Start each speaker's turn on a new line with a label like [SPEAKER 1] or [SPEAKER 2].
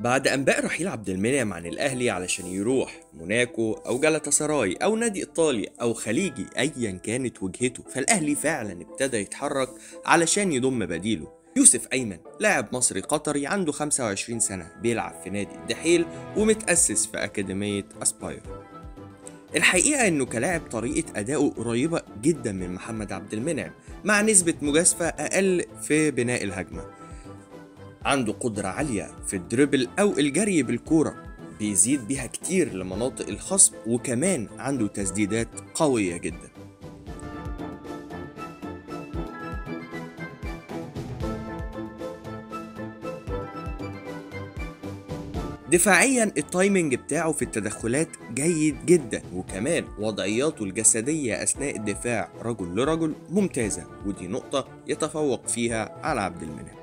[SPEAKER 1] بعد أنباء رحيل عبد المنعم عن الأهلي علشان يروح موناكو أو جالاتا سراي أو نادي إيطالي أو خليجي أيا كانت وجهته، فالأهلي فعلا ابتدى يتحرك علشان يضم بديله يوسف أيمن، لاعب مصري قطري عنده 25 سنة، بيلعب في نادي الدحيل ومتأسس في أكاديمية أسباير. الحقيقة إنه كلاعب طريقة أداؤه قريبة جدا من محمد عبد المنعم، مع نسبة مجازفة أقل في بناء الهجمة. عنده قدرة عالية في ال dribble أو الجري بالكورة، بيزيد بيها كتير لمناطق الخصم، وكمان عنده تسديدات قوية جدا. دفاعيا ال timing بتاعه في التدخلات جيد جدا، وكمان وضعياته الجسدية أثناء الدفاع رجل لرجل ممتازة، ودي نقطة يتفوق فيها على عبد المنعم.